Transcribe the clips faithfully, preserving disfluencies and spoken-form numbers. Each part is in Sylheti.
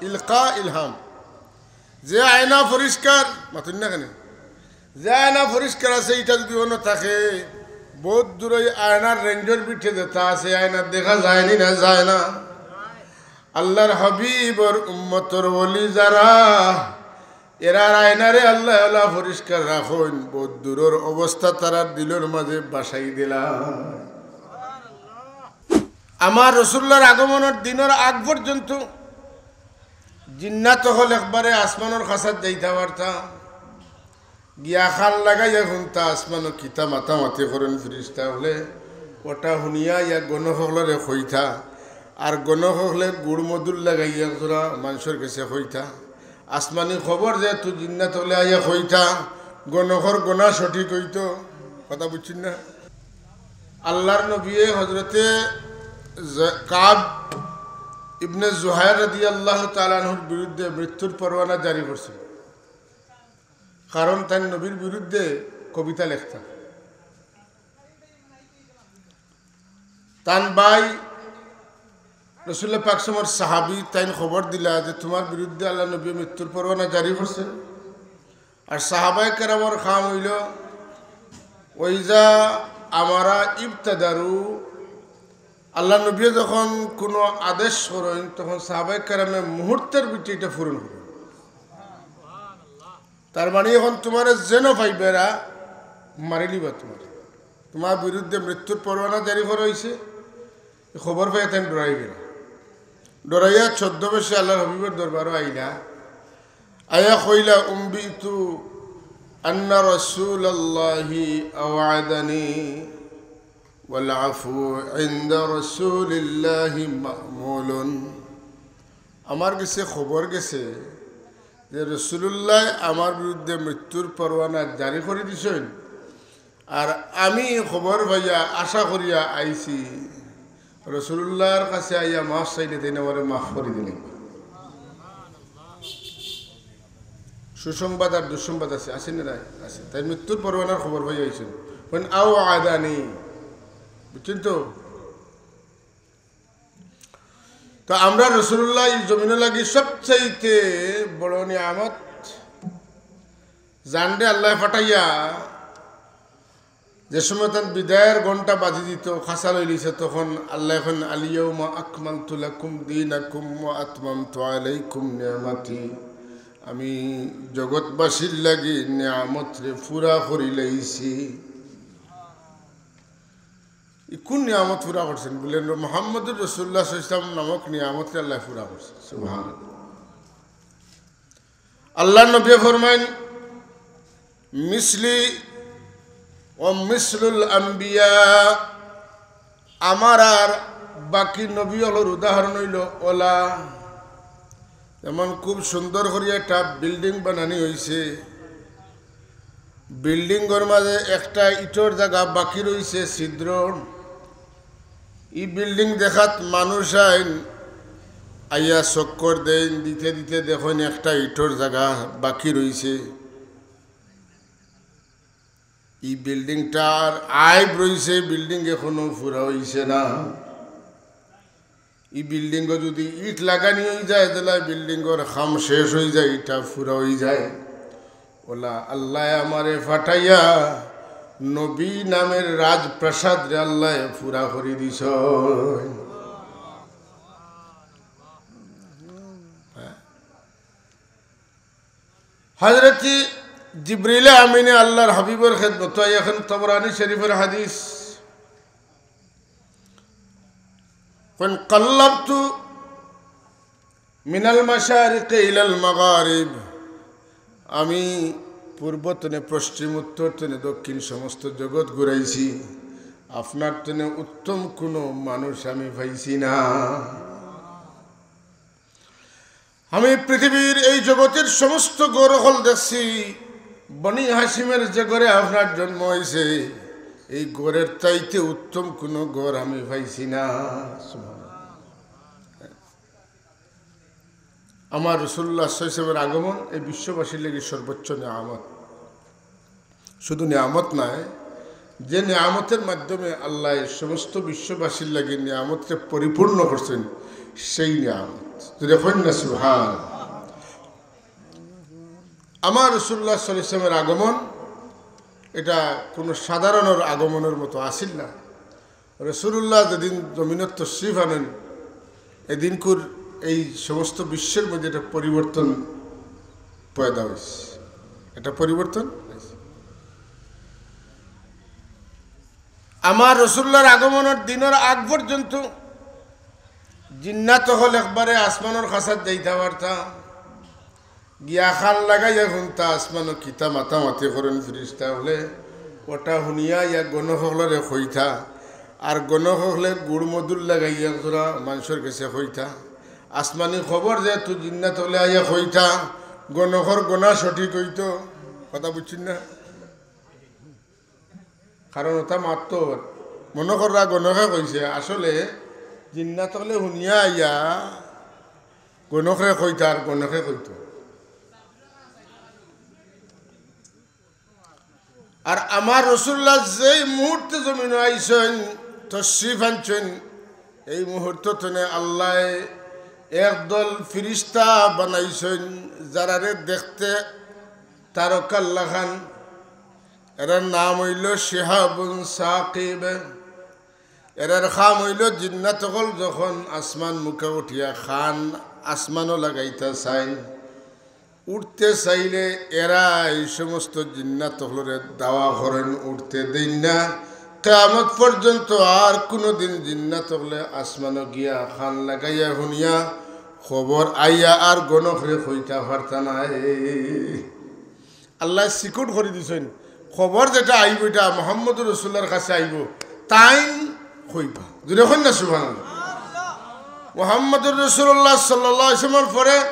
ইলকা ইলহাম। যে আয়না পরিষ্কার, মাতুন না কেনে? যে আয়না পরিষ্কার আছে, ইটা যদি অনো থাকে, বউত দূর অউ আয়নার রেঞ্জর ভিতরে যেটা আছে, আয়না দেখা যায়নি না, যায় না। আল্লাহর হাবিবর উম্মতর ওলি যারা, এরার আয়নারে আল্লায় অলা পরিষ্কার রাখইন, বউত দূরর অবস্থা তারার দিলর মাঝে বাসাই দিলা। আমার রসুলুল্লাহর আগমনর দিনর আগ পর্যন্ত জিন্নাত অকল একবারে আসমানর খাছাত যাইতা পারতা, গিয়া কান লাগাইয়া হুনতা আসমানো কিতা মাতামাতি করইন ফিরিস্তা অকলে, ওটা হুনিয়া ইয়া গণক অকলরে কইতা, আর গণক অকলে গুড় মধুর লাগাইয়া একজোড়া মানষর গেছে কইতা। আসমানি খবর যেহেতু জিন্নাত অকলে আইয়া কইতা, গণকর গনা সঠিক অইতো। কথা বুঝছইন না? আল্লাহর নবীয়ে হজরতে জ-, কাব ইবনে জুহাইর রাদিয়াল্লাহু তাআলা আনহুর বিরুদ্ধে মৃত্যুর পরোয়ানা জারি করছইন, কারণ তাইন নবীর বিরুদ্ধে কবিতা লেখতা। তান ভাই রসুল্লাহ পাক সমর সাহাবী তাইন খবর দিলা যে, "তুমার বিরুদ্ধে আল্লাহর নবীয়ে মৃত্যুর পরোয়ানা জারি করছইন।" আর সাহাবায়ে কেরামর কাম অইলো, "ওয়াইজা আমারা ইবতাদারু", আল্লাহর নবীয়ে যখন কুনু আদেশ করইন, তখন সাহাবায়ে কেরামে মুহূর্তর ভিতরে ইটা পূরণ করইন। তার মানে অখন তুমারে যেনো পাইবা এরা মারিলিবা তুমারে। তুমার বিরুদ্ধে মৃত্যুর পরোয়ানা জারি করা অইছে, ই খবর পাইয়া তাইন ডরাই গেলা। ডরাইয়া ছদ্মবেশে আল্লাহর হাবিবর দরবারো আইলা। আইয়া কইলা, "উম্বিতু আন্না রাসূলাল্লাহি আওআদানি ওয়াল আফু ইনদা রাসূলিল্লাহি মা'মুলুন।" আমার গেছে খবর গেছে যে রসুলুল্লায় আমার বিরুদ্ধে মৃত্যুর পরোয়ানা জারি করি দিছইন, আর আমি খবর পাইয়া আশা করিয়া আইছি, রসুলুল্লাহর কাছে আইয়া মাফ চাইলে তাইন আমারে মাফ করি দিলাইবা। সুসংবাদ আর দুঃসংবাদ আছে, আছে না নাই? আছে। তাইন মৃত্যুর পরোয়ানার খবর পাইয়া আইছইন। কইন, "আওআদানি।" বুঝছইন তো? তো আমরা রসুলুল্লাহ ই জমিনো লাগি সবচাইতে বড় নিয়ামত। জানরে আল্লায় পাঠাইয়া যে সময় তান বিদায়র ঘন্টা বাজি দিতো, খাছা লইলিছে, তখন আল্লায় কইন, "আল ইয়াউমা আকমালতু লাকুম দীনাকুম ওয়া আতমামতু আলাইকুম নি'মাতি।" আমি জগৎবাসীর লাগি নিয়ামতরে পুরা করিলাইছি। ই কুন নিয়ামত পুরা করছইন? বুলে, মুহাম্মদুর রাসূলুল্লাহ সাল্লাল্লাহু আলাইহি ওয়াসাল্লাম নামক নিয়ামতরে আল্লায় পুরা করছইন। সুবহানাল্লাহ। আল্লাহর নবীয়ে ফরমাইন, "মিসলি ওয়া মিসলুল আম্বিয়া", আমার আর বাকি নবী অকলর উদাহরণ অইলো অলা। যেমন খুব সুন্দর করি একটা building বানানি অইছে, buildingর মাঝে একটা ইটর জাগা বাকি রইছে ছিদ্র। ই building দেখাত মানুষ আইন, আইয়া চক্কর দেইন, দিতে দিতে দেখইন একটা ইটর জাগা বাকি রইছে। ই buildingটার আইব রইছে, building এখনো পুরা অইছে না। ই buildingও যদি ইট লাগানি অইযায়, তাইলে buildingর কাম শেষ অইযায়, ইটা পুরা অইযায়। অলা আল্লায় আমারে পাঠাইয়া নবী নামের রাজপ্রাসাদরে আল্লায় পুরা করি দিছইন। হজরতি জিবরিলে আমিনে আল্লাহর হাবিবর খেদমতো আইয়া, অখন তবরানী শরীফর হাদিস, কইন, "কাল্লাবতু মিনাল মাশারিকি ইলাল মাগারিব", আমি পূর্ব তনে পশ্চিম, উত্তর তনে দক্ষিণ সমস্ত জগৎ ঘুরাইছি, আপনার তনে উত্তম কুনু মানুষ আমি পাইছি না। আমি পৃথিবীর এই জগতের সমস্ত ঘর অকল দেখছি, বনি হাশিমের যে ঘরে আপনার জন্ম অইছে, এই ঘরের চাইতে উত্তম কুনু ঘর আমি পাইছি না। আমার রাসূলুল্লাহ সাল্লাল্লাহু আলাইহি ওয়াসাল্লামের আগমন এই বিশ্ববাসীর লাগি সর্বোচ্চ নিয়ামত। শুধু নিয়ামত নায়, যে নিয়ামতের মাধ্যমে আল্লাহ সমস্ত বিশ্ববাসীর লাগি নিয়ামতরে পরিপূর্ণ করছেন, সেই নিয়ামত। জোরে কইন না সুবহান। আমার রাসূলুল্লাহ সাল্লাল্লাহু আলাইহি ওয়াসাল্লামের আগমন, এটা কোনো সাধারণর আগমনের মতো আসিল না। রাসূলুল্লাহ যেদিন জমিনত তশরিফ আনেন, এদিনকুর এই সমস্ত বিশ্বের মধ্যে একটা পরিবর্তন পয়দা হয়েছে, একটা পরিবর্তন হয়েছে। আমার রাসূলুল্লাহর আগমনের দিনের আগ পর্যন্ত জিন্নাত অকল একবারে আসমানর খাছাত যাইতা পারতা, গিয়া কান লাগাইয়া হুনতা আসমানো কিতা মাতামাতি করেন ফিরিস্তা অকলে, ওটা হুনিয়া ইয়া গণক অকলরে কইতা, আর গণক অকলে গুড় মধুর লাগাইয়া এক জোড়া মানষর গেছে কইতা। আসমানি খবর যেহেতু জিন্নাত অকলে আইয়া কইতা, গণকর গনা সঠিক অইতো। কথা বুঝছইন না? কারণ ওটা মাততো, মনো কররা গণকে কইছে, আসলে জিন্নাত অকলে হুনিয়া আইয়া গণকরে কইতা আর গণকে কইতো। আর আমার রাসূলুল্লাহ যেই মুহূর্তে জমিনো আইছইন, তশরিফ আনছইন, এই মুহূর্ত তনে আল্লায় একদল ফিরিস্তা বানাইছইন, যারারে দেখতে তারকার লাখান। এরার নাম অইলো শিহাবুন সাকিব। এরার কাম অইলো জিন্নাত অকল যখন আসমান মুখা উঠিয়া কান আসমানো লাগাইতা চাইন, উঠতে চাইলে এরা এই সমস্ত জিন্নাত অকলরে দাওয়া করেন, উঠতে দেইন না। কিয়ামত পর্যন্ত আর কুনুদিন জিন্নাত অকলে আসমানো গিয়া কান লাগাইয়া হুনিয়া খবর আইয়া আর গণকরে কইতা পারতা নায়। আল্লায় সিকিউর করি দিছইন, খবর যেটা আইবো, এটা মুহাম্মদুর রাসূলুল্লাহর কাছে আইবো, তাইন কইবা। জোরে কইন না সুবহানাল্লাহ। মুহাম্মদুর রাসূলুল্লাহ সাল্লাল্লাহু আলাইহি ওয়াসাল্লামর পরে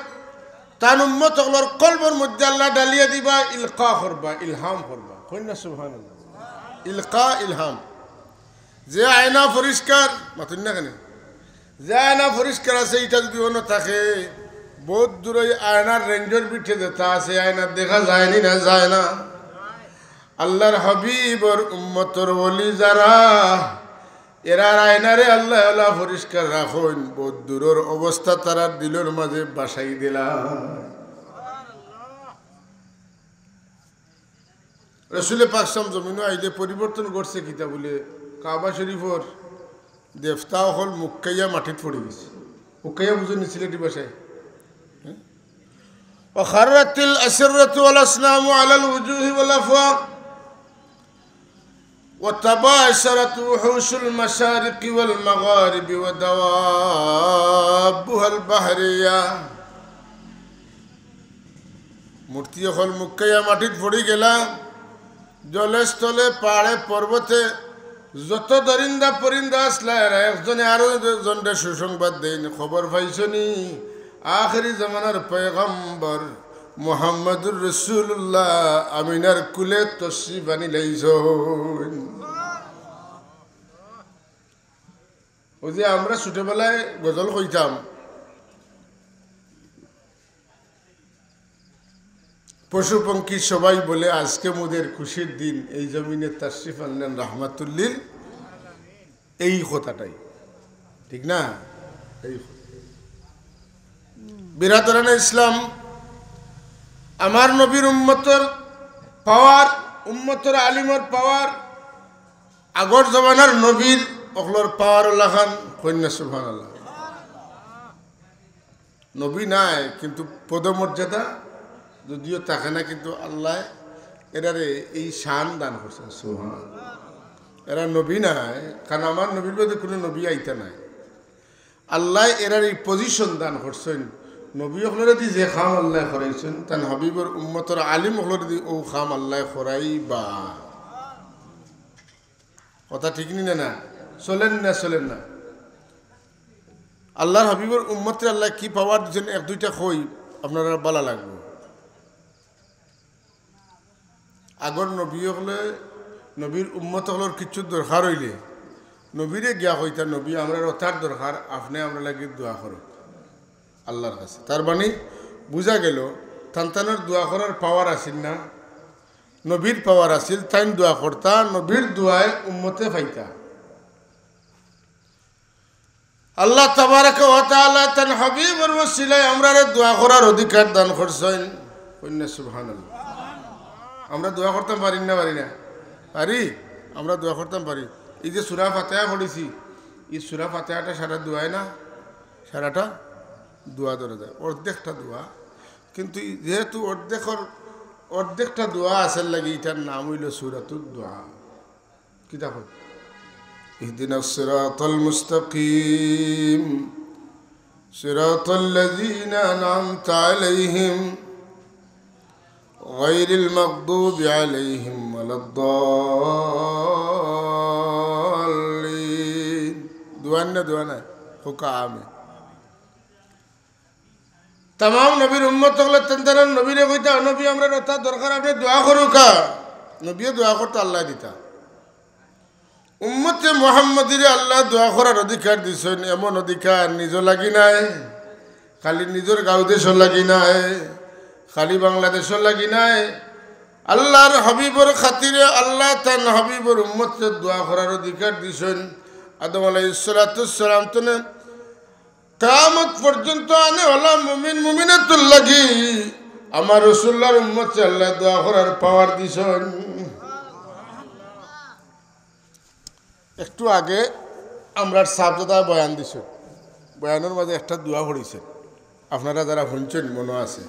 তান উম্মত অকলর কলবর মধ্যে আল্লায় ডালিয়া দিবা, ইলকা করবা, ইলহাম করবা। কইন না সুবহানাল্লাহ। ইলকা, ইলহাম। যে আয়না পরিষ্কার, মাতইন না কেনে? যে আয়না পরিষ্কার আছে, ইটা যদি অনো থাকে, বউত দূর ওই আয়নার রেঞ্জর পিঠে যেটা আছে, আয়না দেখা যায়নি না, যায় না? আল্লাহর হাবিবর উম্মতর ওলি যারা, এরার আয়নারে আল্লায় ওলা পরিষ্কার রাখইন, বউত দূরর অবস্থা তারার দিলর মাঝে বাসাই দিলা। রসুলে পাক সাম জমিনো আইলে পরিবর্তন ঘটছে কিতা বুলে, কাবা শরীফর দেফতা অকল মুক্কাইয়া মাটিত পড়ি গেছে। মুক্কাইয়া বুঝইন নি সিলেটি ভাষায়? হ্যাঁ? وخرت الأسرة والأصنام على الوجوه والأفواه وتباشرت وحوش المشارق والمغارب ودوابها البحرية। মূর্তি অকল মুক্কাইয়া মাটিত পড়ি গেলা। জলে স্থলে পাহাড়ে পর্বতে যত দরিন্দা পরিন্দা আসলা, এরা একজনে আরো জনরে সুসংবাদ দেইন, খবর পাইছো নি? আখেরি জমানার পয়গম্বর মুহাম্মদুর রাসূলুল্লাহ আমিনার কুলে তশরিফ আনিলাইছইন। ওই যে আমরা ছোটবেলায় গজল কইতাম, পশু পঙ্খী সবাই বলে আজকে মোদের খুশির দিন, এই জমিনে তশরিফ আনলেন রাহমাতুল্লিল, এই কথাটাই, ঠিক না? এই কথা। বিরাদরানে ইসলাম, আমার নবীর উম্মতর পাওয়ার, উম্মতর আলিমর পাওয়ার, আগর জমানার নবীর অকলর পাওয়ার লাখান, কইন না সুবহানাল্লাহ। নবী নায়, কিন্তু পদমর্যাদা যদিও থাকে না, কিন্তু আল্লায় এরারে এই শান দান করছেন। সুবহান। এরা নবী নায়, কারণ আমার নবীর বাদে কুনু নবী আইতা নায়। আল্লায় এরার এই position দান করছেন। নবী অকলরে দি যে কাম আল্লায় করাইছেন, তান হাবিবর উম্মতর আলিম অকলরে দি অউ কাম আল্লায় করাইবা। কথা ঠিক নি না? না, চলেন না, চলেন না। আল্লাহর হাবিবর উম্মতরে আল্লায় কি পাওয়ার দিছেন, এক দুইটা কই, আপনারার ভালা লাগবো। আগর নবী অকলে, নবীর উম্মত অকলর কিচ্ছু দরকার অইলে নবীরে গিয়া কইতা, "নবী, আমরার অতার দরকার, আপনে আমরার লাগি দোয়া করো আল্লাহর কাছে।" তার মানে বুঝা গেল, তান তানর দোয়া করার পাওয়ার আছিল না। নবীর পাওয়ার আছিল, তাইন দোয়া করতা, নবীর দোয়ায় উম্মতে পাইতা। আল্লাহ তাবারাকা ওয়া তাআলা তান হাবিবর ওসিলায় আমরারে দোয়া করার অধিকার দান করছইন। কইন না সুবহানাল্লাহ। আমরা দোয়া করতাম পারি না, পারি না? পারি। আমরা দোয়া করতাম পারি। এই যে সূরা ফাতিহা পড়ছি, এই সূরা ফাতিহাটা সারা দোয়ায় না, সারাটা দোয়া ধরা যায়, অর্ধেকটা দোয়া। কিন্তু এই যেহেতু অর্ধেকর, অর্ধেকটা দোয়া আসার লাগি, এটার নাম অইলো সূরাতুদ দোয়া। কিতা কয়? اهدنا الصراط المستقيم صراط الذين أنعمت عليهم غير المغضوب عليهم ولا الضالين। দোয়া না, দোয়া না, হোকা আমে। তামাম নবীর উম্মত অকলে তেন তারা নবীরে কইতা, "নবী, আমরার অতা দরকার, আপনে দোয়া করুকা।" নবীয়ে দোয়া করতা, আল্লায় দিতা। উম্মতে মুহাম্মদীরে আল্লায় দোয়া করার অধিকার দিছইন, এমন অধিকার নিজর লাগি নায়, খালি নিজর গাঁও দেশর লাগি নায়, খালি বাংলাদেশর লাগি নায়। আল্লাহর হাবিবর খাতিরে আল্লায় তান হাবিবর উম্মতরে দোয়া করার অধিকার দিছইন। আদম আলাইহিস সালাতু ওয়াস সালাম তনে কিয়ামত পর্যন্ত আনেওয়ালা মুমিন মুমিনাতুর লাগি আমার রাসূলুল্লাহর উম্মতরে আল্লায় দোয়া করার পাওয়ার দিছইন। একটু আগে আমরার সাহেবজাদা বয়ান দিছইন, বয়ানর মাঝে একটা দোয়া পড়ছইন, আপনারা যারা হুনছইন মনো আছে,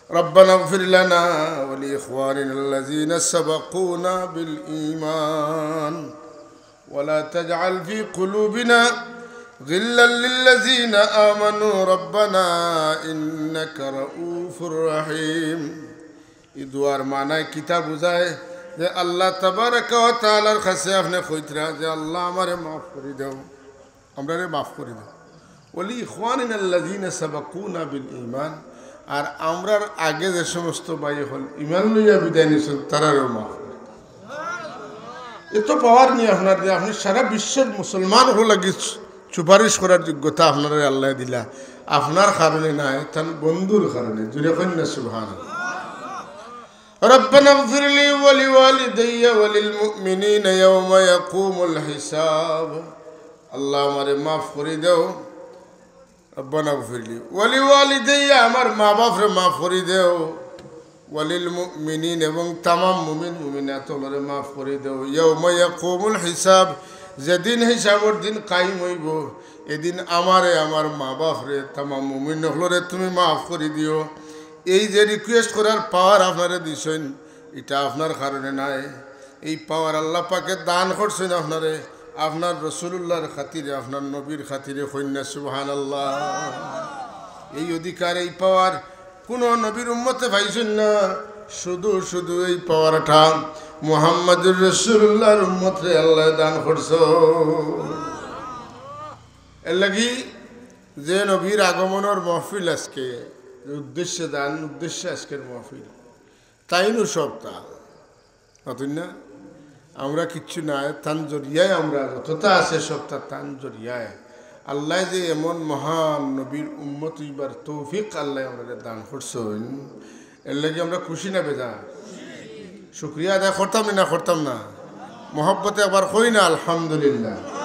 ربنا اغفر لنا ولإخواننا الذين سبقونا بالإيمان ولا تجعل في قلوبنا غلا للذين آمنوا ربنا إنك رؤوف رحيم। এই দোয়ার মানায় কিতা বুঝায়? যে আল্লাহ তাবারাকা ওয়া তাআলার কাছে আপনে কইতরা যে, "আল্লাহ, আমারে মাফ করি দেও, আমরারে মাফ করি দেও।" ولإخواننا الذين سبقونا بالإيمان, আর আমরার আগে যে সমস্ত ভাই অকল ঈমান লইয়া বিদায় নিছইন, তারারেও মাফ করি দেও। এত পাওয়ার নি আপনার, যে আপনে সারা বিশ্বর মুসলমান অকলর লাগি সুপারিশ করার যোগ্যতা আপনারে আল্লায় দিলা, আপনার কারণে নায়, তান বন্ধুর কারণে। জুরে কইন না সুবহানাল্লাহ। ربنا اغفر لي ولوالدي وللمؤمنين يوم يقوم الحساب। আল্লাহ, আমারে মাফ করি দেও। ربنا اغفر لي ولوالدي, আমার মা বাপরে মাফ করি দেও। وللمؤمنين, এবং তামাম মুমিন মুমিনাত অকলরে মাফ করি দেও। يوم يقوم الحساب, যেদিন হিসাবর দিন কায়েম অইবো, এদিন আমারে, আমার মা বাপরে, তামাম মুমিন অকলরে তুমি মাফ করি দিও। এই যে রিকোয়েস্ট করার পাওয়ার আপনারে দিছইন, ইটা আপনার কারণে নায়, এই পাওয়ার আল্লাহ পাকে দান করছইন আপনারে, আপনার রাসূলুল্লাহর খাতিরে, আপনার নবীর খাতিরে। কইন না সুবহানাল্লাহ। এই অধিকার, এই পাওয়ার কুনু নবীর উম্মতে পাইছইন না, শুধু শুধু এই পাওয়ারটা মুহাম্মাদুর রাসূলুল্লাহর উম্মতরে আল্লায় দান করছইন। এর লাগি যে নবীর আগমনর মাহফিল আজকে, যে উদ্দেশ্যে দান, উদ্দেশ্যে আজকের মাহফিল, তাইনও সবতা, মাতইন না? আমরা কিচ্ছু নায়, তান জরিয়ায় আমরা যততা আছে সবতা তান জরিয়ায়। আল্লায় যে এমন মহান নবীর উম্মত অইবার তৌফিক আল্লায় আমরারে দান করছইন, এর লাগি আমরা খুশি না বেজার? শুকরিয়া আদায় করতাম নি না করতাম না? মহব্বতে আবার কই না আলহামদুলিল্লাহ।